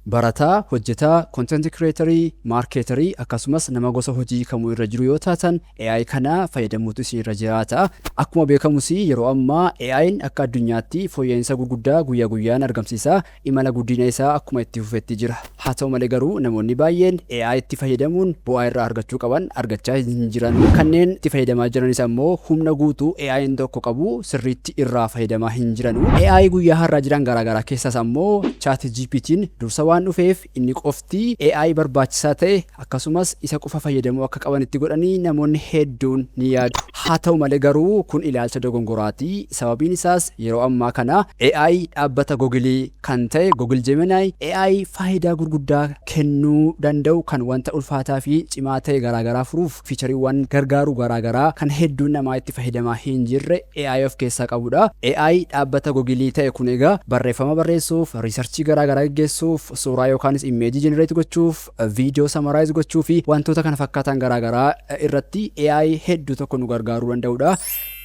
Barataa, hojjetaa, content creatorii, marketerii akkasumas nama gosa hojii kamuu irra jiru yoo taatan, AI kana fayyadamuutu isin irra jiraata. Akkuma beekamus, yeroo ammaa AI'n akka addunyaatti fooyya'insa gurguddaa guyyaa guyyaan argamsiisaa imala guddina isaa akkuma itti fufetti jira. Haa ta'u malee garuu, namoonni baay'een AI itti fayyadamuun bu'aa irraa argachuu qaban argachaa hin jiran. Kanneen itti fayyadamaa jiranis ammoo humna guutuu AI'n tokko qabu sirriitti irraa fayyadamaa hin jiranu. AI guyyaa har'aa jiran garaagaraa keessaas ammoo ChatGPT'n dursa waan dhufeef, inni qofti AI barbaachisaa ta'e akkasumas isa qofa fayyadamuu akka qaban itti godhanii namoonni hedduun ni yaadu. Haa ta'u malee garuu, kun ilaalcha dogongoraati. Sababiin isaas, yeroo ammaa kana AI dhaabbata Googilii kan ta'e Google Gemini AI faayidaa gurguddaa kennuu danda'u, kan wanta ulfaataa fi cimaa ta'e garaagaraa furuuf featureiiwwan gargaaru garaagaraa kan hedduun namaa itti fayyadamaa hin jirre AI of keessaa qabudha. AI dhaabbata Googilii ta'e kun egaa barreeffama barreessuuf, researchii garaagaraa geggeessuuf, suuraa yookaanis imageii generate gochuuf, viidiyoo summarize gochuu fi wantoota kana fakkaatan garaagaraa irratti AI hedduu tokko nu gargaaruu danda'udha.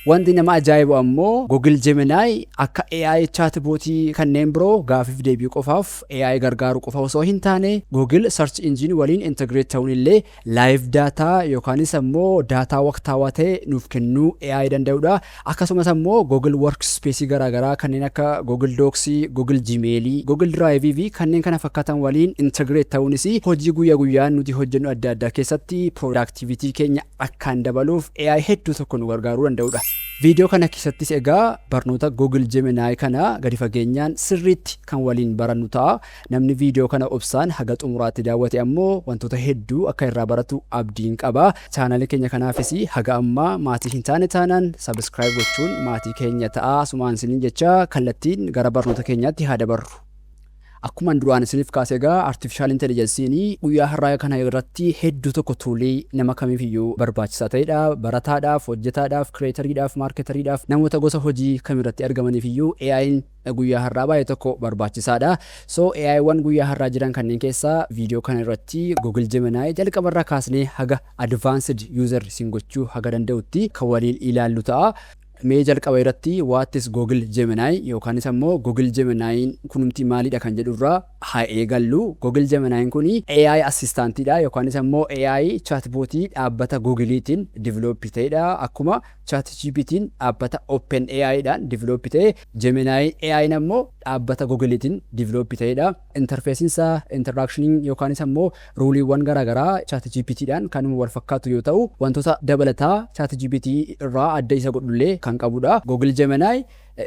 Wanti nama ajaa'ibu ammoo, Google Gemini akka AI chatbotii kanneen biroo gaafiif deebii qofaaf AI gargaaru qofa osoo hin taane, Google Search Engine waliin integrate ta'uun illee live data yookaanis ammoo data waqtaawaa ta'e nuuf kennuu AI danda'udha. Akkasumas ammoo Google Workspace garaagaraa kanneen akka Google Docs, Google Gmail, Google Drive fi kanneen kana fakkaatan waliin integrate ta'uunis hojii guyyaa guyyaan nuti hojjennu adda addaa keessatti productivity keenya akkaan dabaluuf AI hedduu tokko nu gargaaruu danda'udha. Viidiyoo kana keessattis egaa barnoota Google Gemini kana gadi fageenyaan sirriitti kan waliin barannu ta'a. Namni viidiyoo kana obsaan haga xumuraatti daawwate ammoo wantoota hedduu akka irraa baratu abdiin qaba. Chaanalii keenya kanaafis haga ammaa maatii hin taane taanaan, subscribe gochuun maatii keenya ta'a. Asumaan isiniin jecha kallattiin gara barnoota keenyaatti haa dabarru. Akkuma duraan isiniif kaase egaa, artificial intelligence'n guyyaa har'aa kana irratti hedduu tokko toolii nama kamiifiyyuu barbaachisaa ta'edha. Barataadhaaf, hojjetaadhaaf, creatoriidhaaf, marketeriidhaaf, namoota gosa hojii kamirratti argamaniif iyyuu AI'n guyyaa har'aa baay'ee tokko barbaachisaadha. So AI'wwan guyyaa har'aa jiran kanneen keessaa viidiyoo kana irratti Google Gemini jalqabarraa kaasnee haga advanced user isin gochuu haga danda'utti kan waliin ilaallu ta'a. Mee jalqaba irratti what is Google Gemini yookaanis ammoo Google Gemini kunumti maalidha kan jedhu irraa haa eegallu. Google Gemini kun AI assistantiidha yookaanis ammoo AI chatbotii dhaabbata Googleetiin develop ta'edha. Akkuma ChatGPT'n dhaabbata OpenAI'dhaan develop ta'e, Gemini AI'n ammoo dhaabbata Googleetiin develop ta'edha. Interfaceiin isaa, interactioniin yookaanis ammoo ruleiiwwan garaagaraa ChatGPT'dhaan kan wal fakkaatu yoo ta'u, wantoota dabalataa ChatGPT irraa adda isa godhullee kan qabudha. Google Gemini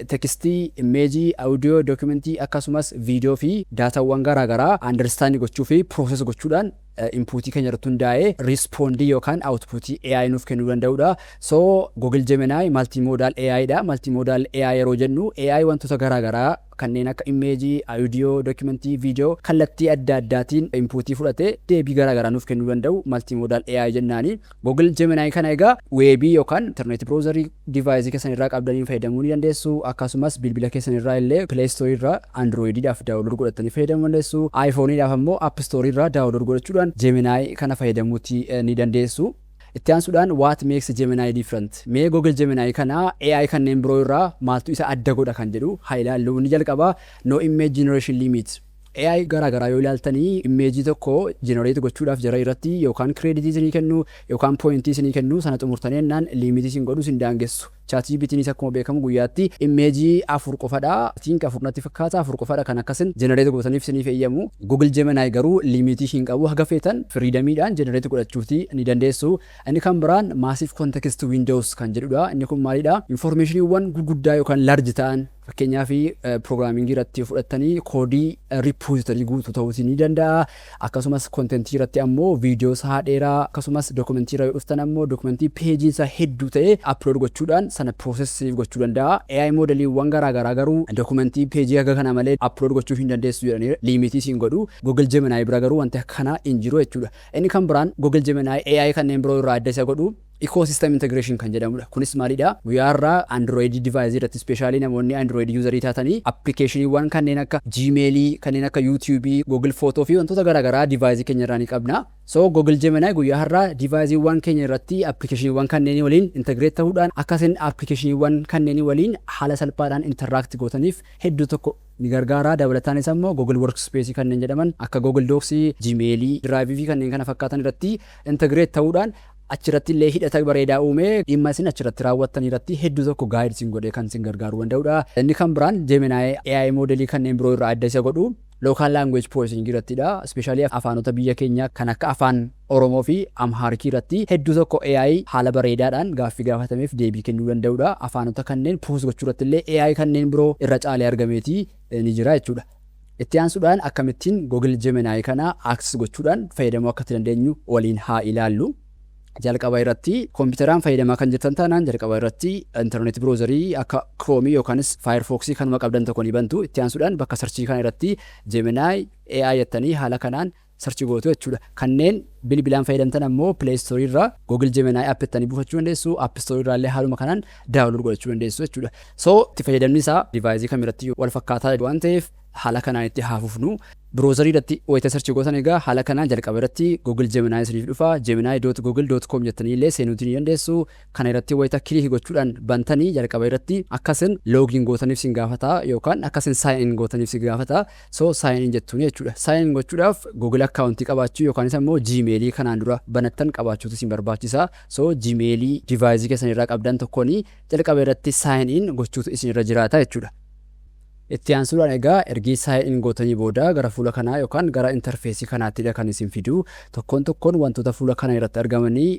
textii, imageii, audio, documentii akkasumas viidiyoo fi datawwan garaagaraa understand gochuu fi process gochuudhaan inputii keenya irratti hundaa'ee respondii yookaan outputii AI nuuf kennuu danda'udha. So Google Gemini multimodal AI dha. Multimodal AI yeroo jennu, AI wantoota garaagaraa kanneen akka imageii, audio, documentii, viidiyoo kallattii adda addaatiin inputii fudhatee deebii garaagaraa nuuf kennuu danda'u multimodal AI jennaani. Google Gemini kana egaa webii yookaan internet browserii deviceii keessan irraa qabdaniin fayyadamuu ni dandeessu. Akkasumas bilbila keessan irraa illee Play Store irraa Androidiidhaaf download godhatanii fayyadamuu dandeessu. iPhoneidhaaf ammoo App Store irraa download godhachuudhaan Gemini kana fayyadamuuti ni dandeessu. Itti aansuudhaan, what makes Gemini different? Mee Google Gemini kana AI kanneen biroo irraa maaltu isa adda godha kan jedhu haa ilaallu. Inni jalqabaa no image generation limit. AI garaagaraa yoo ilaaltanii, imageii tokko generate gochuudhaaf jara irratti yookaan creditii isinii kennu yookaan pointii isinii kennu, sana xumurtanii jennaan limitii isin godhu, isin daangessu. ChatGPTnis akkuma beekamu guyyaatti imageii afur qofadha. Think afur natti fakkaata, afur qofadha kan akkasin generate gootaniif isiniif eeyyamu. Google Gemini garuu limitii hin qabu, haga feetan freedomiidhaan generate godhachuuti ni dandeessu. Inni kan biraan massive context windows kan jedhudha. Inni kun maalidha? Informationiiwwan gurguddaa yookaan large ta'an, fakkeenyaaf programmingii irratti fudhattanii codeii repositoryii guutuu ta'uutii ni danda'a. Akkasumas contentii irratti ammoo viidiyoo isaa dheeraa, akkasumas documentii irra yoo dhuftan ammoo documentii pageiin isaa hedduu ta'e upload gochuudhaan sana processii gochuu danda'a. AI modeliiwwan garaagaraa garuu documentii pageii haga kana malee upload gochuu hin dandeessu jedhanii limitii siin godhu. Google Gemini bira garuu wanti akkanaa hin jiru jechuudha. Inni kan biraan Google Gemini AI kanneen biroo irraa adda isa godhu ecosystem integration kan jedhamudha. Kunis maalidha? Guyyaa irraa Android device irratti, especially namoonni Android userii taatanii, applicationiiwwan kanneen akka Gmail, kanneen akka YouTube, Google Photo fi wantoota garaagaraa device keenya irraa ni qabna. So Google Gemini guyyaa har'aa deviceiiwwan keenya irratti applicationiiwwan kanneen waliin integrate ta'uudhaan, akkasin applicationiiwwan kanneen waliin haala salphaadhaan interact gootaniif hedduu tokko ni gargaara. Dabalataanis ammoo Google Workspace kanneen jedhaman akka Google Docs, Gmail, Drive fi kanneen kana fakkaatan irratti integrate ta'uudhaan achirratti illee hidhata bareedaa uumee dhimma isin achirratti raawwattan irratti hedduu tokko guide isin godhee kan isin gargaaruu danda'udha. Inni kan biraan Gemini AI modelii kanneen biroo irraa adda isa godhu local language processing irrattidha. Especially afaanota biyya keenyaa kan akka Afaan Oromoo fi Amhaarikii irratti hedduu tokko AI haala bareedaadhaan gaaffii gaafatameef deebii kennuu danda'udha. Afaanota kanneen process gochuu irratti illee AI kanneen biroo irra caalee argameetii ni jira jechuudha. Itti aansuudhaan akkamittiin Google Gemini kana access gochuudhaan fayyadamuu akka itti dandeenyu waliin haa ilaallu. Jalqaba irratti kompiitaraan fayyadamaa kan jirtan taanaan, jalqaba irratti internet browserii akka Chrome yookaanis Firefox kanuma qabdan tokko ni bantu. Itti aansuudhaan bakka searchii kana irratti Gemini AI jettanii haala kanaan search gootu jechuudha. Kanneen bilbilaan fayyadamtan ammoo Play Store irraa Google Gemini app jettanii buufachuu dandeessu. App Store irraa illee haaluma kanaan download godhachuu dandeessu jechuudha. So itti fayyadamni isaa deviceii kamirratti wal fakkaataa waan ta'eef, haala kanaan itti haafufnu. Browserii irratti wayita search gootan egaa haala kanaan jalqaba irratti Google Gemini isiniif dhufa. gemini.google.com jettanii illee seenuutii ni dandeessu. Kana irratti wayita click gochuudhaan bantanii, jalqaba irratti akkasin login gootaniif sin gaafata yookaan akkasin sign in gootaniif sin gaafata. So sign in jettuuni jechuudha. Sign in gochuudhaaf Google accountii qabaachuu yookaanis immoo Gmailii kanaan dura banattan qabaachuutu sin barbaachisa. So Gmailii deviceii keessan irraa qabdan tokkoon jalqaba irratti sign in gochuutu isin irra jiraata jechuudha. Itti aansuudhaan egaa ergii sign in gootanii booda gara fuula kanaa yookaan gara interfaceii kanaattidha kan isin fidu. Tokkoon tokkoon wantoota fuula kana irratti argamanii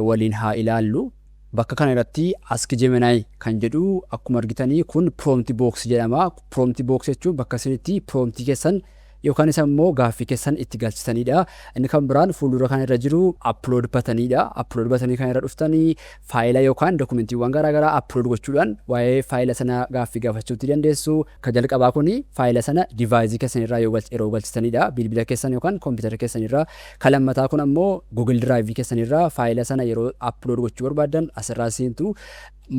waliin haa ilaallu. Bakka kana irratti "Ask Gemini" kan jedhu akkuma argitanii kun prompt box jedhama. Prompt box jechuun bakka isinitti promptii keessan yookaan isa immoo gaaffii keessan itti galchitanidha. Inni kan biraan fuuldura kan irra jiru upload buttoniidha. Upload buttonii kan irra dhuftanii faayila yookaan dokumentiiwwan garaagaraa upload gochuudhaan waa'ee faayila sana gaaffii gaafachuutti dandeessu. Kan jalqabaa kuni faayila sana deviceii keessan irraa yeroo galchitanidha. Bilbila keessan yookaan koompitara keessan irraa. Kan lammataa kun ammoo Google Drive keessan irraa faayila sana yeroo upload gochuu barbaaddan asirraa seentu.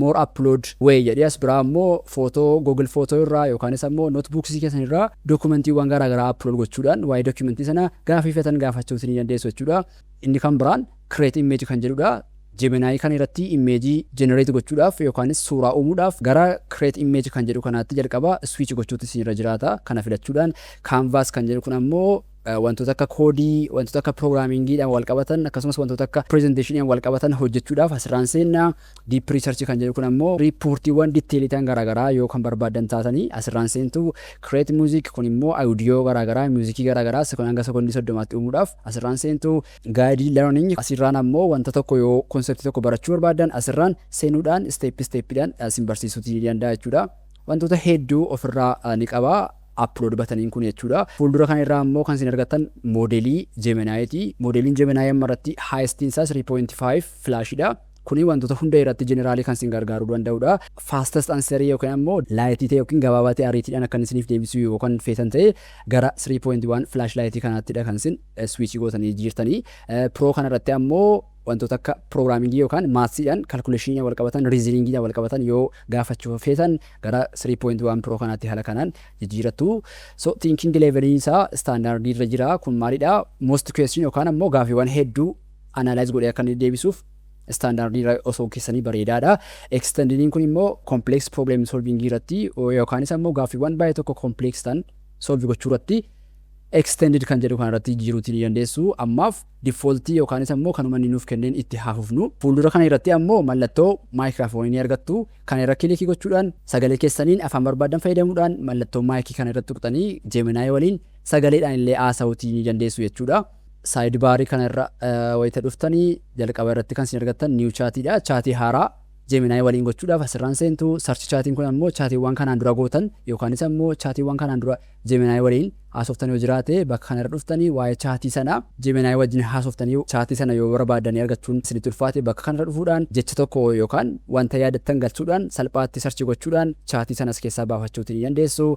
"More upload way" jedhee as biraa immoo footoo Google Photo irraa yookaanis ammoo notebooksii keessan irraa dokumentiiwwan garaagaraa upload gochuudhaan waa'ee dokumentii sana gaaffii feetan gaafachuu ni dandeessu jechuudha. Inni kan biraan "create image" kan jedhudha. Gemini kan irratti imageii generate gochuudhaaf yookaanis suuraa uumuudhaaf gara "create image" kan jedhu kanaatti jalqaba switch gochuutu isinirra jiraata. Kana filachuudhaan "canvas" kan jedhu kun ammoo wantoota akka codeii, wantoota akka programmingiidhaan wal qabatan, akkasumas wantoota akka presentationiidhaan wal qabatan hojjechuudhaaf asirraan seenna. "Deep research" kan jedhu kun ammoo reportiiwwan detailii ta'an garaagaraa yoo kan barbaadan taatanii asirraan seentu. "Create music" kun immoo audio garaagaraa, musicii garaagaraa hanga sekondii 30tti uumuudhaaf asirraan seentu. "Guided learning" asirraan ammoo wanta tokko yoo conceptii tokko barachuu barbaadan asirraan seenuudhaan step stepiidhaan isin barsiisuutii ni danda'a jechuudha. Wantoota hedduu ofirraa ni qaba upload buttoniin kun jechuudha. Fuuldura kana irraa immoo kan isin argattan modelii Gemini'ti. Modeliin Gemini amma irratti highestiin isaa 3.5 Flashidha. Kuni wantoota hunda irratti generalii kan isin gargaaruu danda'udha. Fastest answerii yookiin ammoo lightii ta'e yookiin gabaabaa ta'e ariitiidhaan akkan isiniif deebisuu yookaan feetan ta'e gara 3.1 Flash Liteii kanaattidha kan isin switchii gootanii jirtanii. Pro kana irratti ammoo wantoota akka programmingii yookaan mathsiidhaan, calculationiidhaan wal qabatan, reasoningiidhaan wal qabatan yoo gaafachuu feetan gara 3.1 Pro kanaatti haala kanaan jijjiirattu. So thinking levelii isaa standardii irra jira. Kun maalidha? Most question yookaan ammoo gaafiiwwan hedduu analyze godhee akka inni deebisuuf standardii irra osoo keessanii bareedaadha. Extendediin kun immoo complex problem solving irratti yookaanis ammoo gaaffiiwwan baay'ee tokko complex ta'an solve gochuu irratti "extended" kan jedhu kanarratti jijjiiruutii ni dandeessu. Ammaaf defaultii yookaanis ammoo kanuma inni nuuf kenneen itti haafufnu. Fuuldura kana irratti ammoo mallattoo maayikiraafoonii ni argattu. Kana irra clickii gochuudhaan sagalee keessaniin afaan barbaadan fayyadamuudhaan mallattoo micii kana irratti tuqxanii Gemini waliin sagaleedhaan illee haasa'uutii ni dandeessu jechuudha. Side barii kana irra wayita dhuftanii jalqaba irratti kan isin argattan new chatiidha. Chatii haaraa Gemini waliin gochuudhaaf asirraan seentu. Search chatiin kun ammoo chatiiwwan kanaan dura gootan yookaanis ammoo chatiiwwan kanaan dura Gemini waliin haasoftan yoo jiraate, bakka kana irra dhuftanii waa'ee chatii sana Gemini wajjin haasoftanii chatii sana yoo barbaadanii argachuun isinitti ulfaate, bakka kanarra dhufuudhaan jecha tokko yookaan wanta yaadattan galchuudhaan salphaatti search gochuudhaan chatii sanas keessaa baafachuutii ni dandeessu.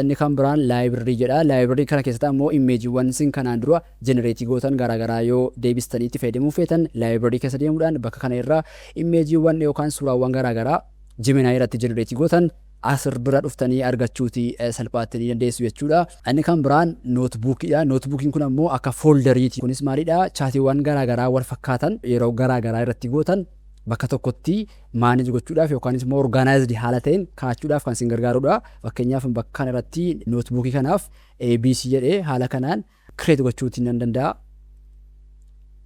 Inni kan biraan "library" jedha. Library kana keessatti ammoo imageiiwwan isin kanaan dura generateii gootan garaagaraa yoo deebistanii itti fayyadamuu feetan, library keessa deemuudhaan bakka kana irraa imageiiwwan yookaan suuraawwan garaagaraa Gemini irratti generateii gootan asir bira dhuftanii argachuuti salphaatti ni dandeessu jechuudha. Inni kan biraan notebookiidha. Notebookiin kun ammoo akka folderiiti. Kunis maalidha? Chatiiwwan garaagaraa wal fakkaatan yeroo garaagaraa irratti gootan Bakka tokkotti manage gochuudhaaf yookaan immoo organized haala ta'een kaa'achuudhaaf kan isin gargaarudha. Fakkeenyaaf, bakka kana irratti notebookii kanaaf ABC jedhee haala kanaan create gochuutiin nan danda'a.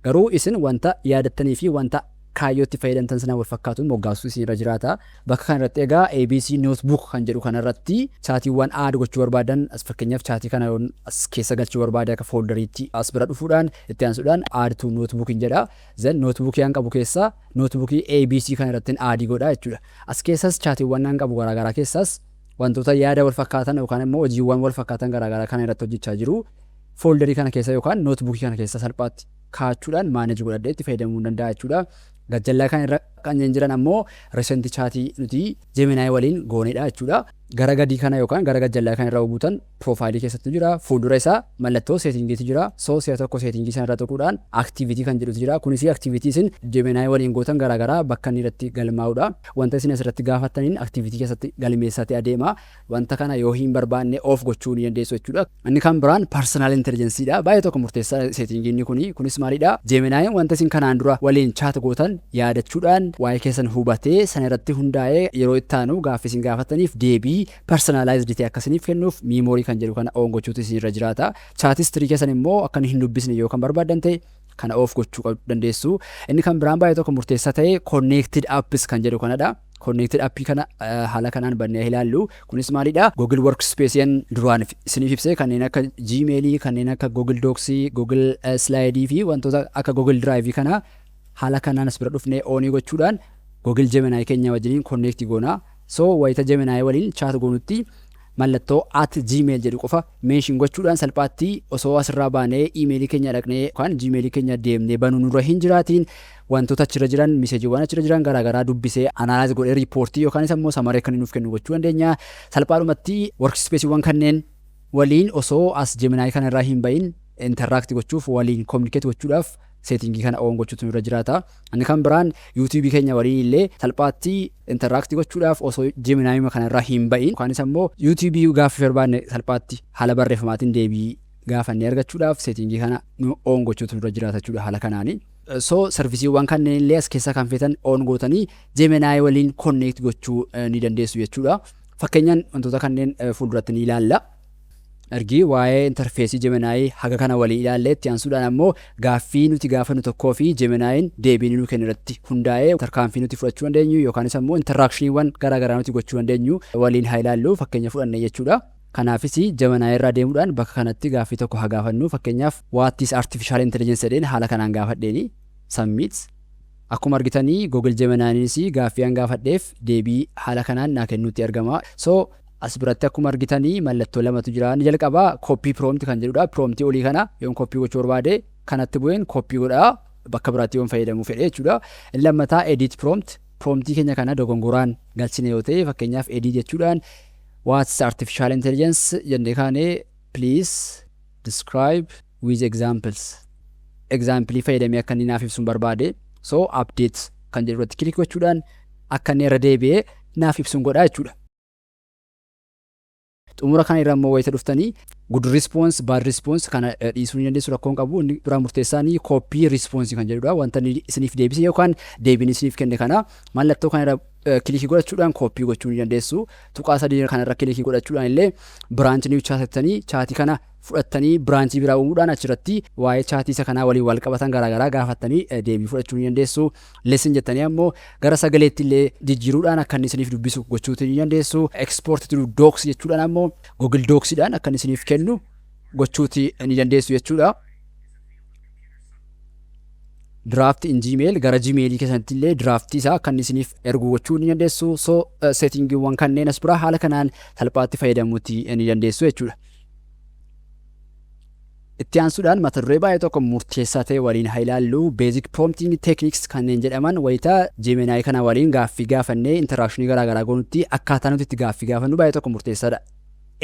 Garuu isin wanta yaadattanii fi wanta kaayyootti fayyadamtan sana wal fakkaatuun moggaasuu isin irra jiraata. Bakka kana irratti egaa ABC notebook kan jedhu kanarratti chatiiwwan add gochuu barbaadan, as fakkeenyaaf chatii kana as keessa galchuu barbaade, akka folderiitti as bira dhufuudhaan itti aansuudhaan "add to notebook" jedha. Then notebookii an qabu keessa notebookii ABC kana irratti add godha jechuudha. As keessas chatiiwwan an qabu garaagaraa keessas wantoota yaada wal fakkaatan yookaan immoo hojiiwwan wal fakkaatan garaagaraa kana irratti hojjechaa jiru. Folderii kana keessa yookaan notebookii kana keessa salphaatti kaa'achuudhaan manage godhadhee itti fayyadamuu danda'a jechuudha. Gajjallaa kan irra kanneen jiran ammoo recent chatii nuti Gemini waliin goonedha jechuudha. Gara gadii kana yookaan gara gajjallaa kan irra buutan profileii keessatti jira. Fuuldura isaa mallattoo settingiitu jira. So si'a tokko settingii sana irra tuquudhaan activity kan jedhutu jira. Kunis activity isin Gemini waliin gootan garaagaraa bakka inni irratti galmaa'udha. Wanta isin asirratti gaafattaniin activity keessatti galmeessatee adeema. Wanta kana yoo hin barbaanne off gochuu ni dandeessu jechuudha. Inni kan biraan personal intelligenceedha. Baay'ee tokko murteessaa settingiin kuni. Kunis maalidha? Gemini wanta isin kanaan dura waliin chat gootan yaadachuudhaan waa'ee keessan hubatee sana irratti hundaa'ee yeroo itti aanu gaaffii isin gaafataniif deebii personalized ta'e akkasiniif kennuuf memory kan jedhu kana on gochuutu isin irra jiraata. Chat history keessan immoo akka inni hin dubbisne yoo kan barbaadan ta'e, kana off gochuu dandeessu. Inni kan biraan baay'ee tokko murteessaa ta'e connected apps kan jedhu kanadha. Connected appii kana haala kanaan bannee ilaallu. Kunis maalidha? Google Workspace duraan isiniif ibsee, kanneen akka Gmail, kanneen akka Google Docs, Google Slide fi wantoota akka Google Drive kana haala kanaan as bira dhufnee onii gochuudhaan Google Gemini keenya wajjiniin connect goona. So wayita Gemini waliin chat goonutti mallattoo @gmail jedhu qofa mention gochuudhaan salphaatti osoo asirraa baanee emailii keenya dhaqnee yookaan Gmailii keenya deemnee banuu nurra hin jiraatiin, wantoota achirra jiran, messageiiwwan achirra jiran garaagaraa dubbisee analyze godhee reportii yookaan immoo summary akka inni nuuf kennu gochuu dandeenya. Salphaadhumatti workspaceiiwwan kanneen waliin osoo as Gemini kana irraa hin bahin interact gochuuf, waliin communicate gochuudhaaf settingii kana on gochuutu nurra jiraata. Inni kan biraan YouTubeii keenya waliin illee salphaatti interact gochuudhaaf osoo Gemini kana irraa hin bahin yookaanis ammoo YouTubeii gaaffii barbaanne salphaatti haala barreeffamaatiin deebii gaafannee argachuudhaaf settingii kana nu on gochuutu nurra jiraata jechuudha haala kanaani. So serviceiiwwan kanneen illee as keessaa kan feetan on gootanii Gemini waliin connect gochuu ni dandeessu jechuudha. Fakkeenyaan wantoota kanneen fuulduratti ni ilaalla. Ergi waa'ee interfaceii Gemini haga kana walii ilaallee, itti aansuudhaan ammoo gaaffii nuti gaafannu tokkoo fi Geminiin deebii nu kennu irratti hundaa'ee tarkaanfii nuti fudhachuu dandeenyu yookaanis ammoo interactioniiwwan garaagaraa nuti gochuu dandeenyu waliin haa ilaallu, fakkeenya fudhanne jechuudha. Kanaafis Gemini irraa deemuudhaan bakka kanatti gaaffii tokko haa gaafannu. Fakkeenyaaf, "What is artificial intelligence?" jedheen haala kanaan gaafadheeni submit. Akkuma argitanii, Google Geminiinis gaaffii an gaafadheef deebii haala kanaan naa kennuutti argama. So as biratti akkuma argitanii mallattoo lamatu jira. Inni jalqabaa copy prompt kan jedhudha. Promptii olii kana yoon copy gochuu barbaade, kanatti bu'een copy godhaa, bakka biraatti yoon fayyadamuu fedhe jechuudha. Inni lammataa edit prompt. Promptii keenya kana dogongoraan galchine yoo ta'e, fakkeenyaaf edit jechuudhaan "What's artificial intelligence?" jennee kaanee "Please describe with examples." Example fayyadamee akka inni naaf ibsuun barbaade. So update kan jedhu irratti click gochuudhaan akka inni irra deebi'ee naaf ibsuun godhaa jechuudha. Xumura kana irra immoo wayita dhuftanii good response, bad response kana dhiisuu ni dandeessu, rakkoon qabu. Inni biraa murteessaanii copy response kan jedhudha. Wanta inni isiniif deebise yookaan deebiin isiniif kenne kana mallattoo kana irra clickii godhachuudhaan copy gochuu ni dandeessu. Tuqaa sadii kana irra clickii godhachuudhaan illee branch new chat jettanii chatii kana fudhattanii branchii biraa uumuudhaan achirratti waa'ee chatii isa kanaa waliin wal qabatan garaagaraa gaafattanii deebii fudhachuu ni dandeessu. Listen jettanii ammoo gara sagaleetti illee jijjiiruudhaan akka inni isiniif dubbisu gochuutii ni dandeessu. Export to Docs jechuudhaan ammoo Google Docsiidhaan akka inni isiniif kennu gochuutii ni dandeessu jechuudha. Draft in Gmail, gara Gmailii keessatti illee draftii isaa akka inni isiniif ergu gochuu ni dandeessu. So settingiiwwan kanneen as biraa haala kanaan salphaatti fayyadamuutii ni dandeessu jechuudha. Itti aansuudhaan mata duree baay'ee tokko murteessaa ta'e waliin haa ilaallu. Basic prompting techniques kanneen jedhaman, wayita Gemini kana waliin gaaffii gaafannee interactionii garaagaraa goonutti akkaataa nuti itti gaaffii gaafannu baay'ee tokko murteessaadha.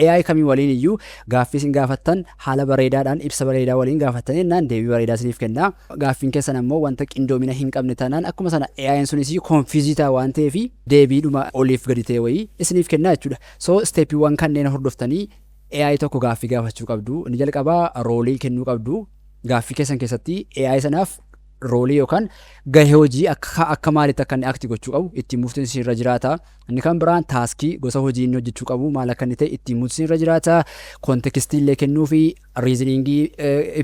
AI kamii waliin iyyuu gaaffii isin gaafattan haala bareedaadhaan, ibsa bareedaa waliin gaafattanii jennaan, deebii bareedaa isiniif kenna. Gaaffiin keessan ammoo wanta qindoomina hin qabne taanaan, akkuma sana AI'n sunis confuse ta'a waan ta'eef deebiidhuma oliif gadi ta'e wayii isiniif kenna jechuudha. So stepiiwwan kanneen hordoftanii AI tokko gaaffii gaafachuu qabdu. Inni jalqabaa roleii kennuu qabdu. Gaaffii keessan keessatti AI sanaaf Roleii yookaan gahee hojii akka maalitti akka inni act gochuu qabu ittiin murtiin irra jiraata. Inni kan biraan taskii, gosa hojii inni hojjechuu qabu maal akka inni ta'e ittiin murtiin irra jiraata. Contextii illee kennuu fi reasoningii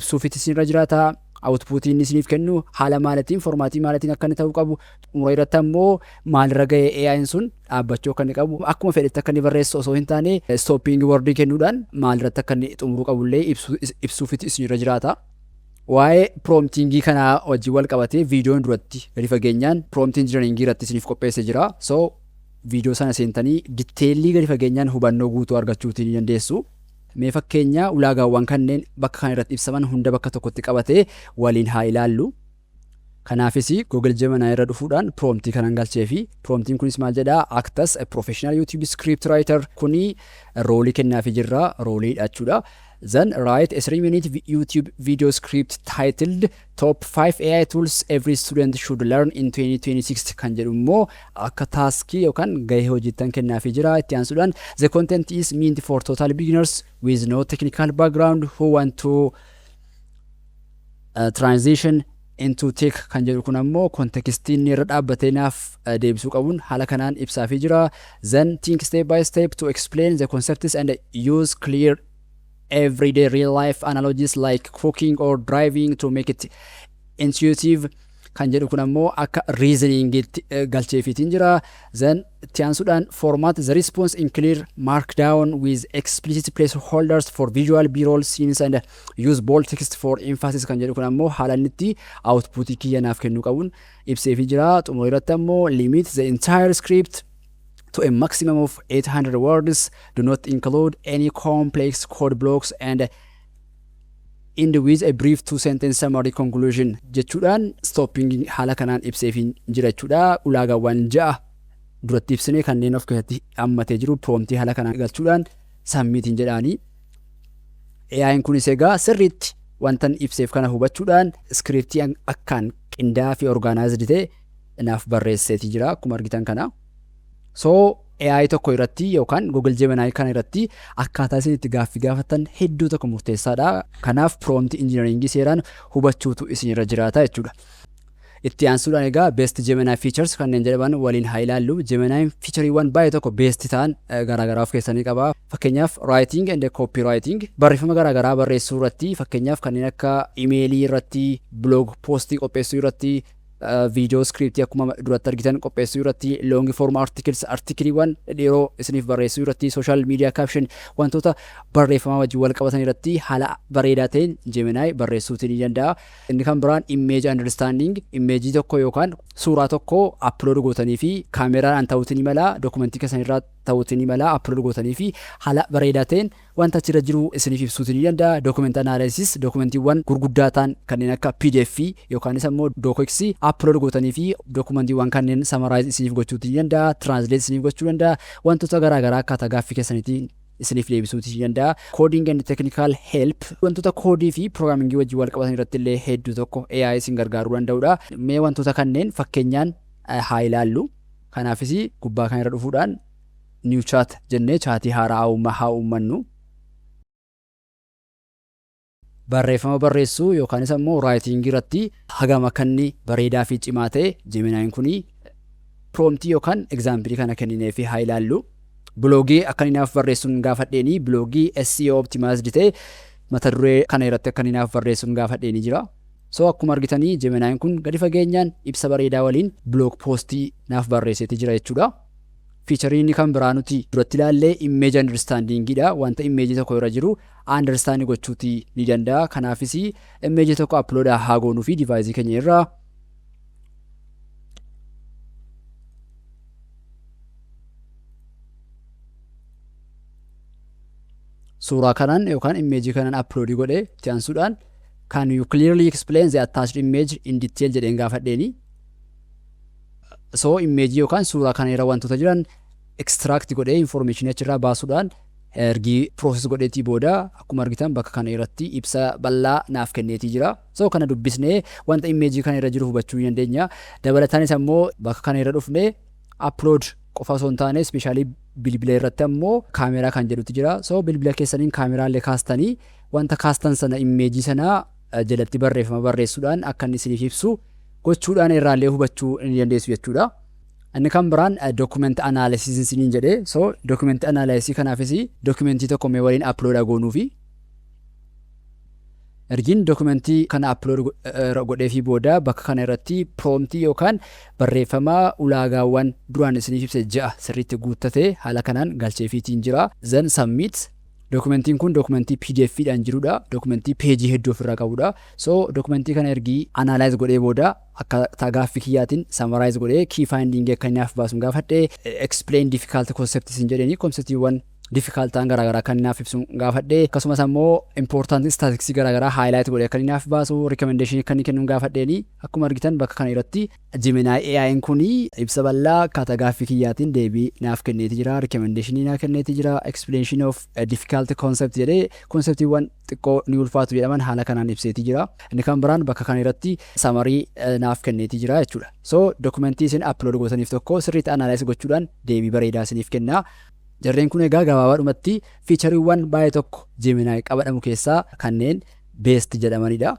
ibsuufis irra jiraata. Outputii inni isiniif kennu haala maaliitiin, formatii maaliitiin akka inni ta'uu qabu, xumura irratti ammoo maalirra gahee AI'n sun dhaabbachuu akka inni qabu, akkuma fedhetti akka inni barreessu osoo hin taane stopping wordii kennuudhaan maalirratti akka inni xumuruu qabullee ibsuufis isinirra jiraata. Waa'ee promptingii kanaa wajjin wal qabatee viidiyoon duratti gadi fageenyaan prompt engineeringii irratti isiniif qopheessee jira. So viidiyoo sana seentanii detailii gadi fageenyaan hubannoo guutuu argachuutii ni dandeessu. Mee fakkeenya ulaagaawwan kanneen bakka kana irratti ibsaman hunda bakka tokkotti qabatee waliin haa ilaallu. Kanaafis Google Gemini irra dhufuudhaan promptii kanan galchee fi promptiin kunis maal jedhaa? "Act as a professional YouTube script writer", kuni roleii kennaafii jirra, roleiidha jechuudha. "Then write a 3 minute YouTube video script titled 'Top 5 AI tools every student should learn in 2026' kan jedhu immoo akka taskii yookaan gahee hojiittan kennaafii jira. Itti aansuudhaan "The content is meant for total beginners with no technical background who want to transition into tech" kan jedhu kun ammoo contextii inni irra dhaabbatee naaf deebisuu qabuun haala kanaan ibsaafii jira. "Then think step by step to explain the concepts and use clear everyday real life analogies like cooking or driving to make it intuitive" kan jedhu kun ammoo akka reasoningitti galcheefiitiin jira. Then itti aansuudhaan "Format the response in clear markdown with explicit placeholders for visual b-roll scenes and use bold text for emphasis" kan jedhu kun ammoo haala inni itti outputii kiyya naaf kennuu qabuun ibseefii jira. Xumura irratti ammoo "Limit the entire script to a maximum of 800 words. Do not include any complex code blocks and end with a brief two sentence summary conclusion" jechuudhaan stopping haala kanaan ibseefiin jira jechuudha. Ulaagaawwan ja'a duratti ibsine kanneen of keessatti hammatee jiru promptii haala kanaan galchuudhaan submitiin jedhaanii. AI'n kunis egaa sirriitti wantan ibseef kana hubachuudhaan scriptii akkaan qindaa'aa fi organized ta'e naaf barreesseeti jira akkuma argitan kana. So AI tokko irratti yookaan Google Gemini kana irratti akkaataa isin itti gaaffii gaafattan hedduu tokko murteessaadha. Kanaaf prompt engineering seeraan hubachuutu isin irra jiraata jechuudha. Itti aansuudhaan egaa best Gemini features kanneen jedhaman waliin haa ilaallu. Gemini featureiiwwan baay'ee tokko best ta'an garaagaraa of keessanii qaba. Fakkeenyaaf, writing and copywriting, barreeffama garaagaraa barreessuu irratti, fakkeenyaaf kanneen akka emailii irratti, blog postii qopheessuu irratti, viidiyoo scriptii akkuma duratti argitan qopheessuu irratti, long form articles, articleiiwwan dheeroo isiniif barreessuu irratti, social media caption, wantoota barreeffamaa wajjin wal qabatan irratti haala bareedaa ta'een Gemini barreessuutii ni danda'a. Inni kan biraan image understanding, imageii tokko yookaan suuraa tokko upload gootanii fi kaameeraadhaan ta'uutii ni mala, documentii keessan irraa ta'uutii ni mala, upload gootanii fi haala bareedaa ta'een wanta achirra jiru isiniif ibsuutii ni danda'a. Document analysis, documentiiwwan gurguddaa ta'an kanneen akka PDF yookaanis ammoo docx upload gootanii fi documentiiwwan kanneen summarize isiniif gochuutii ni danda'a. Translate isiniif gochuu danda'a. Wantoota garaagaraa akkaataa gaaffii keessaniitiin isiniif deebisuutii ni danda'a. Coding and technical help, wantoota codeii fi programmingii wajjin wal qabatan irratti illee hedduu tokko AI isin gargaaruu danda'udha. Mee wantoota kanneen fakkeenyaan haa ilaallu. Kanaafis gubbaa kan irra dhufuudhaan new chat jennee chatii haaraa haa uummannu. Barreeffama barreessuu yookaanis ammoo writingii irratti hagam akka inni bareedaa fi cimaa ta'e Geminiin kuni promptii yookaan exampleii kana kenninee fi haa ilaallu. Blogii akka inni naaf barreessuun gaafadheeni, blogii SEO optimized ta'e mata duree kana irratti akka inni naaf barreessuun gaafadheeni jira. So akkuma argitanii Geminiin kun gadi fageenyaan ibsa bareedaa waliin blog postii naaf barreesseeti jira jechuudha. Featureii inni kan biraa nuti duratti ilaallee image understandingidha. Wanta imageii tokko irra jiru understand gochuutii ni danda'a. Kanaafis imageii tokko upload haa goonuu fi deviceii keenya irraa suuraa kanaan yookaan imageii kanaan upload godhee, itti aansuudhaan "Can you clearly explain the attached image in detail?" jedheen gaafadheeni. So imageii yookaan suuraa kana irra wantoota jiran extract godhee information achirraa baasuudhaan ergii process godheetii booda akkuma argitan bakka kana irratti ibsa bal'aa naaf kenneetii jira. So kana dubbisnee wanta imageii kana irra jiru hubachuu ni dandeenya. Dabalataanis ammoo bakka kana irra dhufnee upload qofa osoo hin taane, specially bilbila irratti ammoo kaameraa kan jedhutu jira. So bilbila keessaniin kaameraa illee kaastanii wanta kaastan sana, imageii sana jalatti barreeffama barreessuudhaan akka inni isiniif ibsu gochuudhaan irraallee hubachuu ni dandeessu jechuudha. Inni kan biraan document analysis isiniin jedhee. So document analysis kanaafis documentii tokko mee waliin upload goonuufi. Ergiin documentii kana upload godheefii booda, bakka kana irratti promptii yookaan barreeffama ulaagaawwan duraan isiniif ibse ja'a sirriitti guuttatee haala kanaan galcheefiitiin jira. Then submit. Documentiin kun documentii PDF dhaan jirudha. Documentii peejii hedduu ofirraa qabudha. So documentii kana ergii analyze godhee booda, akka gaaffii kiyyaatiin summarize godhee key finding akka inni naaf baasuun gaafadhee, explain difficult concepts hin jedheni, conceptiiwwan difficult ta'an garaagaraa kan naaf ibsu gaafadhee, akkasumas ammoo important statistics garaagaraa highlight godhee akka inni naaf baasu, recommendation akka inni kennu gaafadheeni. Akkuma argitan bakka kana irratti Gemini AI'n kuni ibsa bal'aa akkaataa gaaffii kiyyaatiin deebii naaf kenneeti jira, recommendation naaf kenneeti jira, explanation of difficult concept jedhee conceptiiwwan xiqqoo ni ulfaatu jedhaman haala kanaan ibseeti jira. Inni kan biraan bakka kana irratti summary naaf kenneeti jira jechuudha. So documentii isin upload gootaniif tokko sirriitti analyze gochuudhaan deebii bareedaa isiniif kenna. Jarreen kun egaa gabaabaadhumatti featureiiwwan baay'ee tokko Gemini qabadhamu keessaa kanneen best jedhamanidha.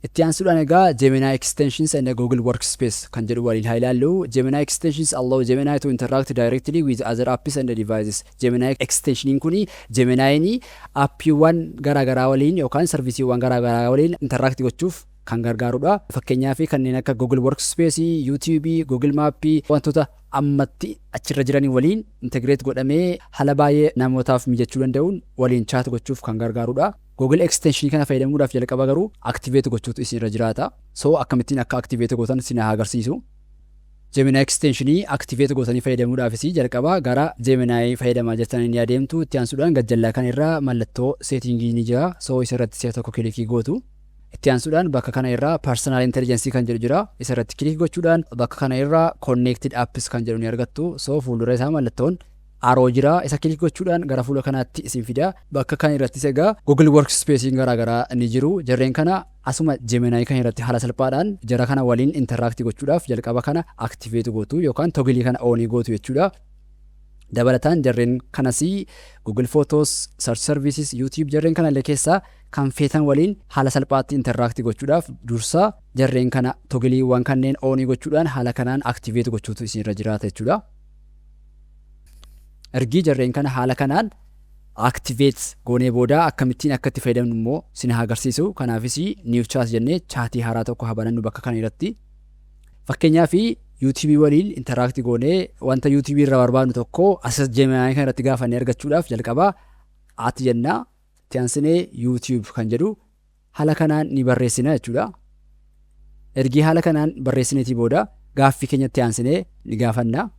Itti aansuudhaan egaa Gemini Extensions and Google Workspace kan jedhu waliin haa ilaallu. Gemini Extensions allow Gemini to interact directly with other apps and devices. Gemini Extensioniin kuni Geminiin appiiwwan garaagaraa waliin yookaan serviceiiwwan garaagaraa waliin interact gochuuf kan gargaarudha. Fakkeenyaaf kanneen akka Google Workspace, YouTube, Google Map, wantoota ammatti achirra jiranii waliin integrate godhamee haala baay'ee namootaaf mijachuu danda'uun waliin chat gochuuf kan gargaarudha. Google Extension kana fayyadamuudhaaf jalqaba garuu activate gochuutu isinirra jiraata. So akkamittiin akka activate gootan isin haa agarsiisu. Gemini Extensionii activate gootanii fayyadamuudhaafis jalqaba gara Gemini fayyadamaa jirtanii ni adeemtu. Itti aansuudhaan gajjallaa kan irraa mallattoo settingii ni jira. So isa irratti si'a tokko click gootu. Itti aansuudhaan bakka kana irraa personal intelligence kan jedhu jira. Isa irratti click gochuudhaan bakka kana irraa connected apps kan jedhu ni argattu. So fuuldura isaa mallattoon arrow jira. Isa click gochuudhaan gara fuula kanaatti isin fida. Bakka kana irrattis egaa Google Workspace garaagaraa ni jiru. Jarreen kana asuma Gemini kan irratti haala salphaadhaan jara kana waliin interact gochuudhaaf jalqaba kana activate gootu yookaan toggle kana on gootu jechuudha. Dabalataan jarreen kanas Google Photos, Search Services, YouTube, jarreen kana illee keessaa kan feetan waliin haala salphaatti interact gochuudhaaf dursa jarreen kana toggleiiwwan kanneen on gochuudhaan haala kanaan activate gochuutu isinirra jiraata jechuudha. Ergii jarreen kana haala kanaan activate goonee booda akkamittiin akka itti fayyadamnu immoo sin haa agarsiisu. Kanaafis new chat jennee chatii haaraa tokko haa banannu bakka kana irratti. Fakkeenyaaf YouTube waliin interact goonee wanta YouTube irraa barbaadnu tokko as Gemini kana irratti gaafannee argachuudhaaf jalqaba at jennaa, itti aansinee YouTube kan jedhu haala kanaan ni barreessina jechuudha. Ergii haala kanaan barreessineetii booda gaaffii keenya itti aansinee ni gaafanna.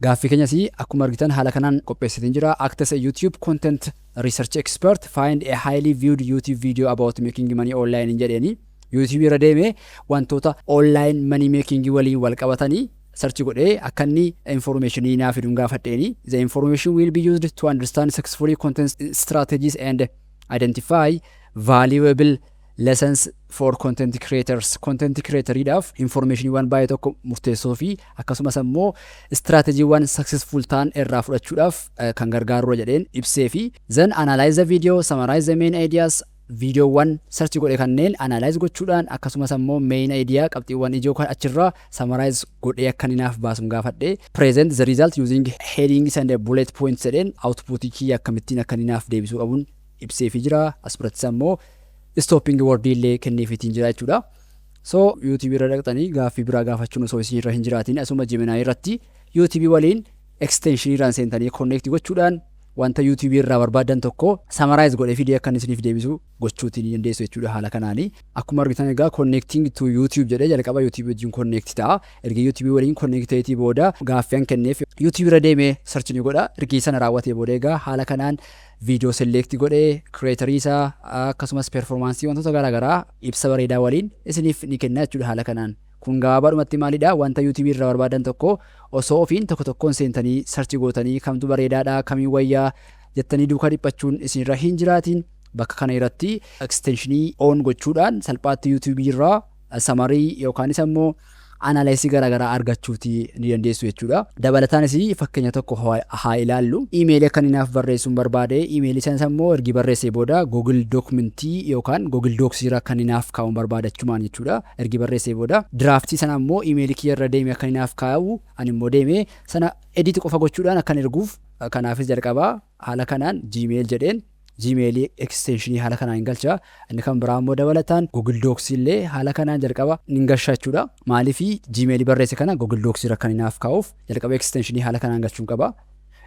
Gaaffii keenyas akkuma argitan haala kanaan qopheessitiin jira. "Act as a YouTube content research expert, find a highly viewed YouTube video about making money online" hin jedheeni. YouTube irra deemee wantoota online money making waliin wal qabatanii search godhee akka inni informationii naa fiduun gaafadheeni. "The information will be used to understand successfully content strategies and identify valuable lessons for content creators." Content creatoriidhaaf informationiiwwan baay'ee tokko murteessoo fi akkasumas ammoo strategyiiwwan successful ta'an irraa fudhachuudhaaf kan gargaarudha jedheen ibsee fi "then analyze the video, summarize the main ideas". Viidiyoowwan search godhe kanneen analyze gochuudhaan akkasumas ammoo main idea, qabxiiwwan ijoo kan achirraa summarize godhee akka inni naaf baasuun gaafadhe. "Present the result using headings and bullet points" jedheen outputii kiyya akkamittiin akka inni naaf deebisuu qabuun ibseefii jira. As birattis ammoo stopping word illee kenneefiitiin jira jechuudha. So YouTube irra dhaqxanii gaaffii biraa gaafachuun osoo isin irra hin jiraatin, asuma Gemini irratti YouTube waliin extension irraan seentanii connect gochuudhaan wanta YouTube irraa barbaadan tokko summarize godhee fidee akka inni isiniif deebisu gochuutii ni dandeessu jechuudha haala kanaani. Akkuma argitan egaa "connecting to YouTube" jedhee jalqaba YouTube wajjin connect ta'a. Erga YouTube waliin connect ta'eetii booda gaaffii an kenneef YouTube irra deemee search ni godha. Ergi sana raawwatee booda egaa haala kanaan viidiyoo select godhee creatorii isaa akkasumas performance, wantoota garaagaraa ibsa bareedaa waliin isiniif ni kenna jechuudha haala kanaan. Kun gabaabaadhumatti maalidha? Wanta YouTube irraa barbaadan tokko osoo ofiin tokko tokkoon seentanii search gootanii kamtu bareedaadha, kamiin wayyaa jettanii duukaa dhiphachuun isinirra hin jiraatiin, bakka kana irratti extensionii on gochuudhaan salphaatti YouTube irraa summary yookaanis ammoo Analysis garaagaraa argachuuti ni dandeessu jechuudha. Dabalataanis fakkeenya tokko haa ilaallu. Iimeelii akka inni naaf barreessuun barbaade, iimeelii sanas immoo ergi barreessee booda Google Documentii yookaan Google Docs irra akka inni naaf kaa'uun barbaada achumaan jechuudha. Ergi barreessee booda draftii sana immoo iimeelii kiyya irra deemee akka inni naaf kaa'u, ani immoo deemee sana edit qofa gochuudhaan akkan erguuf, kanaafis jalqabaa haala kanaan Gmail jedheen Gmail extensionii haala kanaan hin galcha. Inni kan biraa immoo dabalataan Google Docs illee haala kanaan jalqaba hin galcha jechuudha. Maaliif? Gmail barreesse kana Google Docs irra kan naaf kaa'uuf jalqaba extensionii haala kanaan galchuun qaba.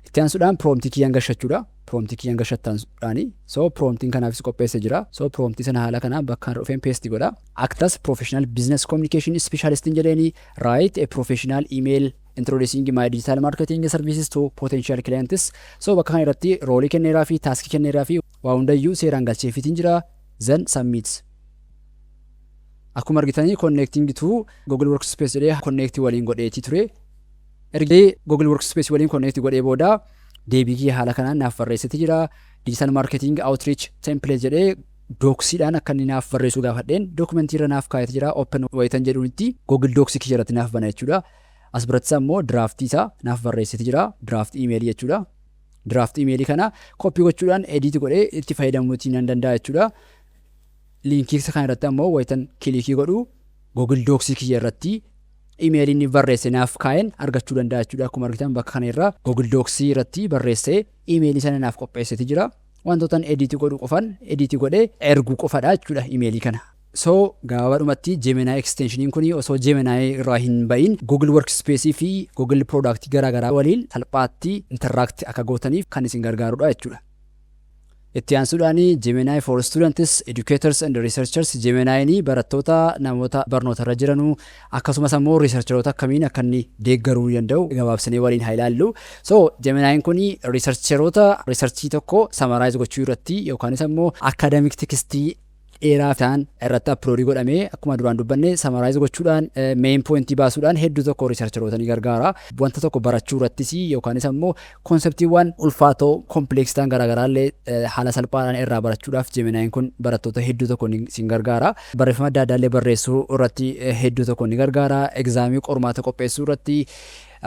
Itti aansuudhaan promptii kiyyaan galcha jechuudha. Promptii kiyyaan galchattaansuudhaani. So promptiin kanaafis qopheessee jira. So promptii sana haala kanaan bakka kana dhufeen paste godha. "Act as professional business communication specialist" jedheeni, "Write a professional email introducing my digital marketing services to potential clients." So bakka kana irratti roleii kenneeraa fi taskii kenneeraa fi waa hundayyuu seeraan galcheefiitiin jira. Then submit. Akkuma argitanii "Connecting to Google Workspace" jedhee connect waliin godheetii ture. Ergee Google Workspace waliin connect godhee booda deebii kiyya haala kanaan naaf barreessiti jira. "Digital marketing outreach template" jedhee Docsiidhaan akka inni naaf barreessuu gaafadheen documentii irra naaf kaa'eeti jira. Open wayitan jedhuunitti Google Docs kiyya irratti naaf bana jechuudha. As birattis ammoo draftii isaa naaf barreessiti jira. Draft emailii jechuudha. Draft emailii kana copy gochuudhaan edit godhee itti fayyadamuutii nan danda'a jechuudha. Linkii kana irratti ammoo wayitan clickii godhu Google Docs kiyya irratti imeelii inni barreesse naaf kaa'een argachuu danda'a jechuudha. Akkuma argitan bakka kana irra Google Docs irratti barreessee imeelii sana naaf qopheesseti jira. Wantootan edit godhu qofan edit godhee erguu qofadha jechuudha imeelii kana. So gabaabadhumatti Gemini extensioniin kun osoo Gemini irraa hin bahin Google Workspace fi Google Product garaagaraa waliin salphaatti interact akka gootaniif kan isin gargaarudha jechuudha. Itti aansuudhaan Gemini for students, educators and researchers. Gemini barattoota, namoota barnoota irra jiranuu, akkasumas ammoo researcheroota akkamiin akka inni deeggaruu danda'u gabaabsinee waliin haa ilaallu. So Gemini kun researcheroota researchii tokko summarize gochuu irratti yookaanis ammoo academic textii dheeraa ta'an irratti uploadii godhamee, akkuma duraan dubbanne, summarize gochuudhaan main pointii baasuudhaan hedduu tokko researcheroota ni gargaara. Wanta tokko barachuu irrattis yookaanis ammoo conceptiiwwan ulfaatoo complex ta'an garaagaraa illee haala salphaadhaan irraa barachuudhaaf Geminiin kun barattoota hedduu tokko ni sin gargaara. Barreeffama adda addaa illee barreessuu irratti hedduu tokko ni gargaara. Examii, qormaata qopheessuu irratti,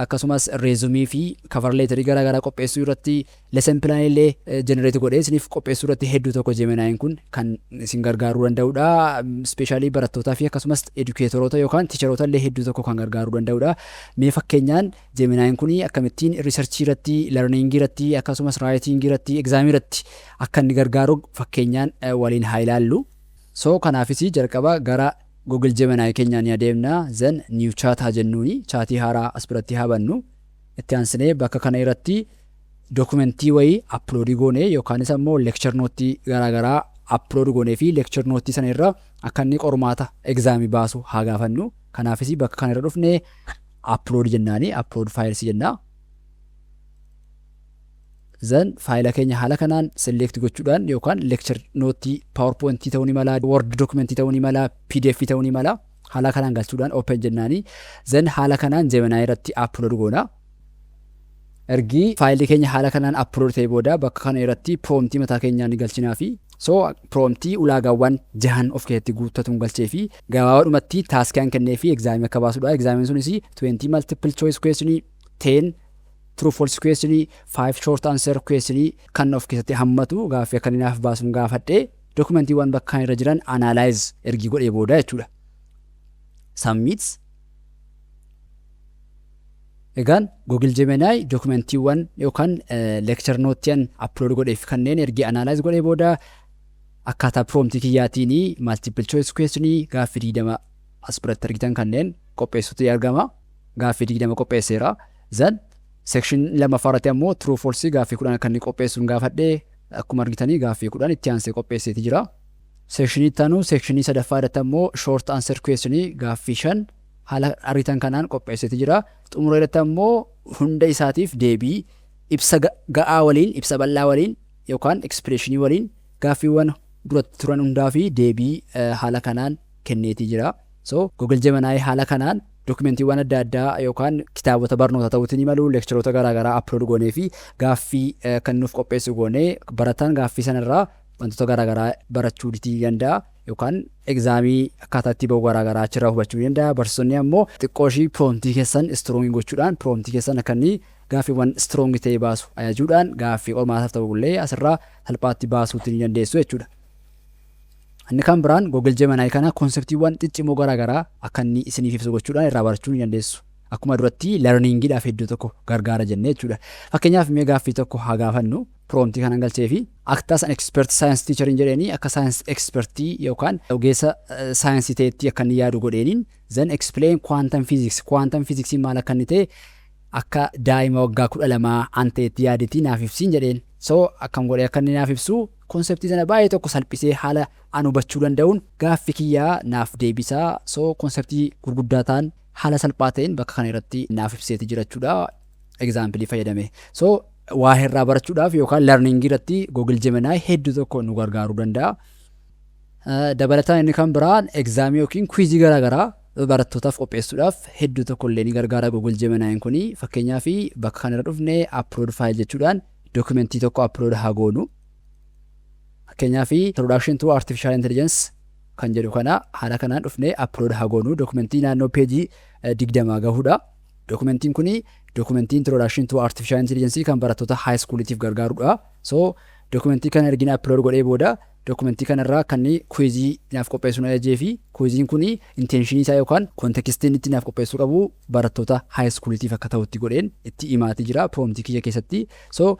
akkasumas resumii fi cover letterii garaagaraa qopheessuu irratti, lesson planii illee generate godhee isiniif qopheessuu irratti hedduu tokko Geminiin kun kan isin gargaaruu danda'udha. Specially barattootaa fi akkasumas educatoroota yookaan teacheroota illee hedduu tokko kan gargaaruu danda'udha. Mee fakkeenyaan Geminiin kun akkamittiin researchii irratti, learningii irratti, akkasumas writingii irratti, examii irratti akka inni gargaaru fakkeenyaan waliin haa ilaallu. So kanaafis jalqaba gara Google Gemini keenyaa ni adeemna. Then new chat haa jennuuni, chatii haaraa as biratti haa bannu. Itti aansinee bakka kana irratti documentii wayii uploadii goonee yookaanis ammoo lecture noteii garaagaraa upload goonee fi lecture noteii sana irra akka inni qormaata examii baasu haa gaafannu. Kanaafis bakka kana irra dhufnee upload jennaani, upload files jennaa. Then faayila keenya haala kanaan select gochuudhaan yookaan lecture noteii PowerPointii ta'uu ni mala, Word documentii ta'uu ni mala, PDF ta'uu ni mala. Haala kanaan galchuudhaan open jennaani. Then haala kanaan Gemini irratti upload goona. Ergi faayilli keenya haala kanaan upload ta'e booda bakka kana irratti promptii mataa keenyaa ni galchinaa fi so promptii ulaagaawwan jahan of keessatti guuttatuun galchee fi gabaabaadhumatti taskii an kennee fi examii akka baasudha. Examiin sunis 20 multiple choice question, 10 true false question, 5 short answer question kan of keessatti hammatu gaaffii akka inni naaf baasuun gaafadhee, documentiiwwan bakka kana irra jiran analyze ergi godhee booda jechuudha. Submit. Egaan Google Gemini documentiiwwan yookaan lecture noteiiwwan upload godheef kanneen ergi analyze godhee booda akkaataa promptii kiyyaatiin multiple choice question gaaffii 20 as biratti argitan kanneen qopheessuutu argama. Gaaffii 20 qopheesseera. Then section lammaffaa irratti ammoo true false gaaffii 10 kan inni qopheessuun gaafadhee, akkuma argitanii gaaffii 10 itti aansee qopheesseeti jira. Sectionii itti aanu, sectionii sadaffaa irratti ammoo short answer question gaaffii 5 haala argitan kanaan qopheesseeti jira. Xumura irratti ammoo hunda isaatiif deebii ibsa ga'aa waliin, ibsa bal'aa waliin yookaan expressionii waliin gaaffiiwwan duratti turan hundaa fi deebii haala kanaan kenneetii jira. So Google Gemini haala kanaan documentiiwwan adda addaa yookaan kitaabota barnoota ta'uutiin ni malu, lectureoota garaagaraa upload goonee fi gaaffii kan nuuf qopheessu goonee barataan gaaffii sanarraa wantoota garaagaraa barachuu ni danda'a. yookaan examii akkaataa itti bahu garaagaraa achirraa hubachuu ni danda'a. Barsiisonni ammoo xiqqoo ishii promptii keessan strong gochuudhaan, promptii keessan akka inni gaaffiiwwan strong ta'e baasu ajajuudhaan, gaaffii qormaataaf ta'u illee asirraa salphaatti baasuutti ni dandeessu jechuudha. Inni kan biraan Google Gemini kana conceptiiwwan ciccimoo garaagaraa akka inni isiniif ibsu gochuudhaan irraa barachuu ni dandeessu. Akkuma duratti learningiidhaaf iddoo tokko gargaara jennee jechuudha. Fakkeenyaaf, mee gaaffii tokko haa gaafannu. Promptii kanan galchee fi "Act as an expert science teacher" jedheeni, akka science expertii yookaan ogeessa saayinsii ta'etti akka inni yaadu godheeniin, "Then explain quantum physics", quantum physics maal akka inni ta'e akka daa'ima waggaa 12 an ta'etti yaadetii naaf ibsiin jedheen. So akkam godhee akka inni naaf ibsu, conceptii sana baay'ee tokko salphisee haala an hubachuu danda'uun gaaffii kiyyaa naaf deebisaa. So conceptii gurguddaa ta'an haala salphaa ta'een bakka kana irratti naaf ibseeti jira jechuudha, examplii fayyadame. So waa irraa barachuudhaaf yookaan learningii irratti Google Gemini hedduu tokko nu gargaaruu danda'a. Dabalataan inni kan biraan examii yookiin quizii garaagaraa barattootaaf qopheessuudhaaf hedduu tokko illee ni gargaara Google Gemini kuni. Fakkeenyaaf, bakka kana irra dhufnee "upload file" jechuudhaan documentii tokko upload haa goonu. Fakkeenyaaf, "Introduction to Artificial Intelligence" kan jedhu kana haala kanaan dhufnee upload haa goonu. Documentii naannoo peejii 20 gahudha. Documentiin kuni documentii Introduction to Artificial Intelligence kan barattoota high schoolitiif gargaarudha. So documentii kana ergina upload godhee booda, documentii kanarraa kan inni quizii naaf qopheessuu ajajee fi quiziin kuni intentionii isaa yookaan contextiin itti naaf qopheessuu qabu barattoota high schoolitiif akka ta'utti godheen itti himaatii jira promptii kiyya keessatti. So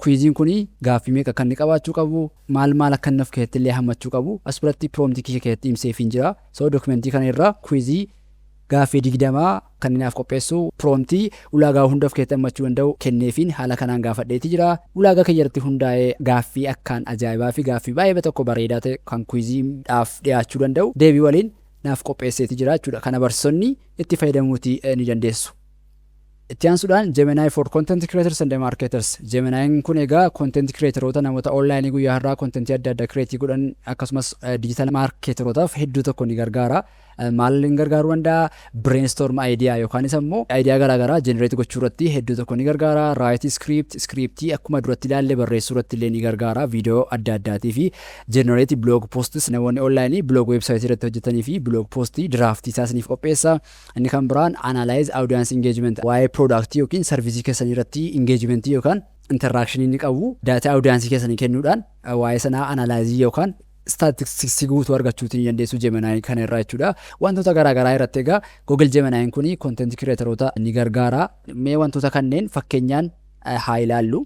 quiziin kuni gaaffii meeqa akka inni qabaachuu qabu, maal maal akka inni of keessatti illee hammachuu qabu as biratti promptii kiyya keessatti himseefiin jira. So documentii kana irraa quizii gaaffii 20 kan inni naaf qopheessu promptii ulaagaa hunda of keessatti hammachuu danda'u kenneefiin haala kanaan gaafadheeti jira. Ulaagaa kiyya irratti hundaa'ee gaaffii akkaan ajaa'ibaa fi gaaffii baay'ee tokko bareedaa ta'e kan quiziidhaaf dhiyaachuu danda'u deebii waliin naaf qopheesseeti jira jechuudha. Kana barsiisonni itti fayyadamuutii ni dandeessu. Itti aansuudhaan Gemini for Content Creators and Marketers. Geminiin kun egaa content creatoroota, namoota online guyyaa har'aa contentii adda addaa create godhan, akkasumas digital marketerootaaf hedduu tokko ni gargaara. Maal ni gargaaruu danda'a? Brainstorm idea yookaanis ammoo idea garaagaraa generate gochuu irratti hedduu tokko ni gargaara. Write script, scriptii akkuma duratti ilaalle barreessuu irratti illee ni gargaara. Viidiyoo adda addaatii fi generate blog posts, namoonni online blog website irratti hojjetanii fi blog postii draftii isaa isiniif qopheessa. Inni kan biraan analyze audience engagement, waa'ee product yookiin serviceii keessanii irratti engagementii yookaan interactionii inni qabu data audience keessanii kennuudhaan waa'ee sanaa analyze yookaan statisticsii guutuu argachuutii ni dandeessu Gemini kana irraa jechuudha. Wantoota garaagaraa irratti egaa Google Gemini kuni content creatoroota ni gargaara. Mee wantoota kanneen fakkeenyaan haa ilaallu.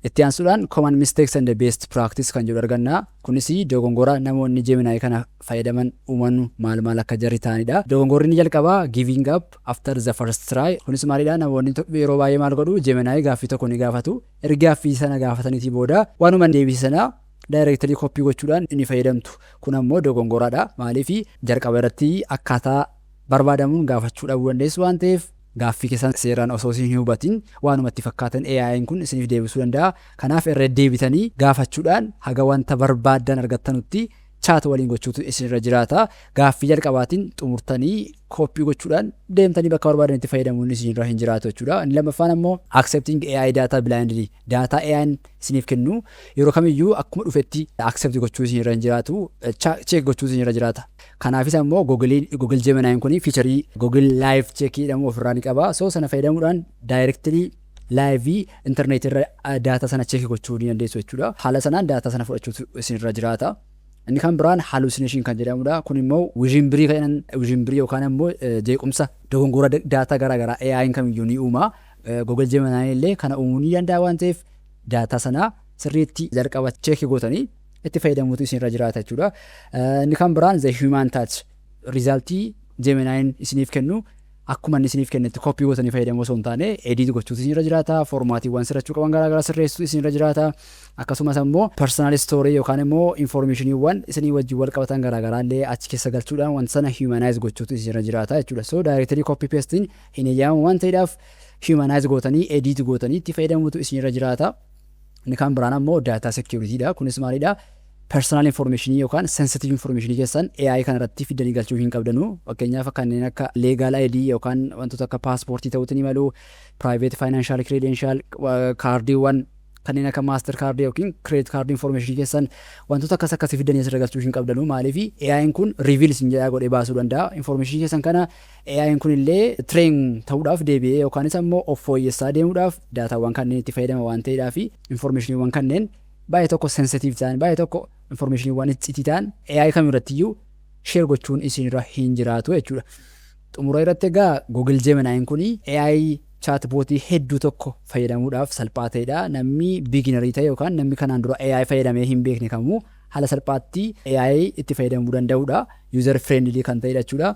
Itti aansuudhaan "Common mistakes and the best practice" kan jedhu arganna. Kunis dogongora namoonni Gemini kana fayyadaman uuman maal maal akka jarri ta'anidha. Dogongorri inni jalqabaa giving up after the first try. Kunis maalidha? Namoonni yeroo baay'ee maal godhu? Gemini gaaffii tokko ni gaafatu. Erga gaaffii sana gaafataniitii booda waanuma deebise sana directly copy gochuudhaan ni fayyadamtu. Kun ammoo dogongoradha. Maaliif? Jalqaba irratti akkaataa barbaadamuun gaafachuu dhabuu dandeessu waan ta'eef, gaaffii keessan seeraan osoo isin hin hubatin waanuma itti fakkaatan AI'n kun isiniif deebisuu danda'a. Kanaaf irra deebitanii gaafachuudhaan haga wanta barbaaddan argattanutti chat waliin gochuutu isinirra jiraata. Gaaffii jalqabaatiin xumurtanii copy gochuudhaan deemtanii bakka barbaadanitti fayyadamuun isinirra hin jiraatu jechuudha. Inni lammaffaan ammoo accepting AI data blindly. Data AI'n isiniif kennu yeroo kamiyyuu akkuma dhufetti accept gochuu isinirra hin jiraatu. Check gochuu isinirra jiraata. Kanaafis ammoo Google Gemini kun featureii Google Live Check jedhamu ofirraa ni qaba. So sana fayyadamuudhaan directly live internet irra data sana check gochuu ni dandeessu jechuudha. Haala sanaan data sana fudhachuutu isinirra jiraata. Inni kan biraan hallucination kan jedhamudha. Kun immoo wishinbirii kan wishinbirii yookaan immoo jeequmsa dogongora data garaagaraa AI'n kamiyyuu ni uuma. Google Gemini illee kana uumuu ni danda'a waan ta'eef, data sana sirriitti jalqaba check gootanii itti fayyadamuutu isinirra jiraata jechuudha. Inni kan biraan the human touch, resultii Geminiin isiniif kennu akkuma inni isiniif kennetti copy gootanii fayyadamuu osoo hin taane, edit gochuutu isinirra jiraata. Formatiiwwan sirrachuu qaban garaagaraa sirreessuu isinirra jiraata. Akkasumas ammoo personal story yookaan immoo informationiiwwan isinii wajjin wal qabatan garaagaraa illee achi keessa galchuudhaan wanta sana humanize gochuutu isinirra jiraata jechuudha. So directly copy pasting hin eeyyamamu waan ta'eedhaaf, humanize gootanii edit gootanii itti fayyadamuutu isinirra jiraata. Inni kan biraan ammoo data securitydha. Kunis maalidha? Personal information yookaan sensitive information keessan AI kana irratti fidanii galchuu hin qabdanu. Fakkeenyaaf, kanneen akka legal ID yookaan wantoota akka paaspoortii ta'uutu ni malu, private financial credential, kaardiiwwan kanneen akka master kaardii yookiin credit card information keessan, wantoota akkas akkasii fidanii asirra galchuu hin qabdanu. Maaliif? AI'n kun reveal isin jedhaa godhee baasuu danda'a. Information keessan kana AI'n kun illee train ta'uudhaaf deebi'ee yookaanis ammoo of fooyyessaa deemuudhaaf daataawwan kanneen itti fayyadama waan ta'eedhaaf, informationiiwwan kanneen baay'ee tokko sensitive ta'an, baay'ee tokko informationiiwwan icciitii ta'an AI kamirrattiyyuu share gochuun isinirra hin jiraatu jechuudha. Xumura irratti egaa, Google Gemini'n kun AI chatbotii hedduu tokko fayyadamuudhaaf salphaa ta'edha. Namni beginnerii ta'e yookaan namni kanaan dura AI fayyadamee hin beekne kamuu haala salphaatti AI itti fayyadamuu danda'udha. User friendly kan ta'edha jechuudha.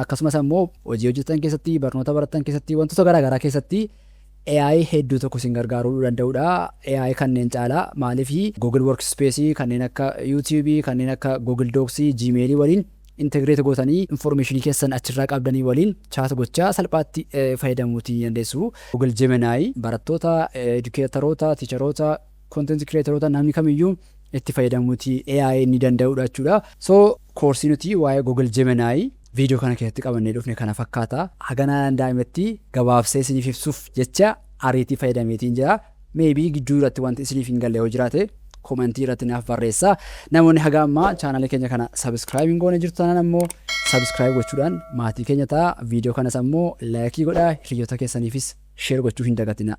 Akkasumas ammoo hojii hojjetan keessatti, barnoota baratan keessatti, wantoota garaagaraa keessatti AI hedduu tokko isin gargaaruu danda'udha. AI kanneen caalaa. Maaliif? Google Workspace, kanneen akka YouTube, kanneen akka Google Docs, Gmail waliin integrate gootanii informationii keessan achirraa qabdanii waliin chat gochaa salphaatti fayyadamuutii dandeessu. Google Gemini barattoota, educatoroota, teacheroota, content creatoroota, namni kamiyyuu itti fayyadamuutii AI ni danda'udha jechuudha. So koorsii nuti waa'ee Google Gemini viidiyoo kana keessatti qabannee dhufne kana fakkaata. Haganaa danda'ametti gabaabsee isiniif ibsuuf jecha ariitii fayyadameetiin jira. Maybe gidduu irratti wanti isiniif hin galle yoo jiraate, commentii irratti naaf barreessaa. Namoonni haga ammaa channelii keenya kana subscribe hin goone jirtu taanaan ammoo subscribe gochuudhaan maatii keenya ta'a. Viidiyoo kanas ammoo likeii godhaa, hiriyoota keessaniifis share gochuu hin dagatina.